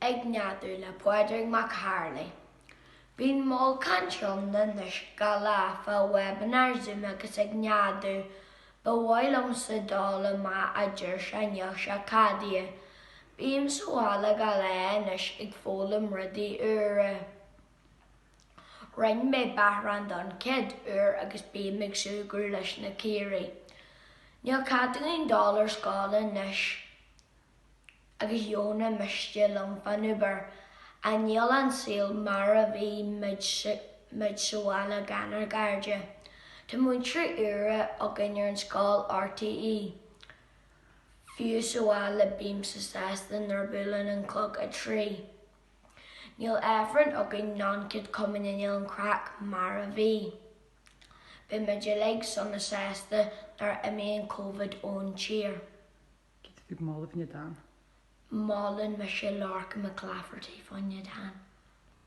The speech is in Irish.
Ag Neadú le Pádraig Mac Tharlaigh. Bíonn mol caint ann anois gach lá fá webinar Zoom agus ag neadú. Ba mhaith liomsa dul amach a deir sé níl sé ceadaithe. Bím sa bhaile gach lá anois ag foghlaim rudaí úra. Rinne mé beathrán don chéad uair agus bím ag súgradh leis na caoirigh. Níl cead againn dul ar scoil anois agus Jóna miste liom fán obair. Ach níl an saol mar a bhí muid sa bhaile gan ár gcairde. Tá múinteoirí úra againn ar an scoil RTÉ. Fiú sa bhaile bímse sásta nuair a buaileann an clog 3. Níl Aifreann againn ná an Chéad Chomaoine níl an craic mar a bhí. Beidh muid uilig sona sásta nuair a imíonn Covid ón tír. Cé tá tú ag moladh fá choinne dán? Molann mise Lorcan McClafferty fá choinne dán.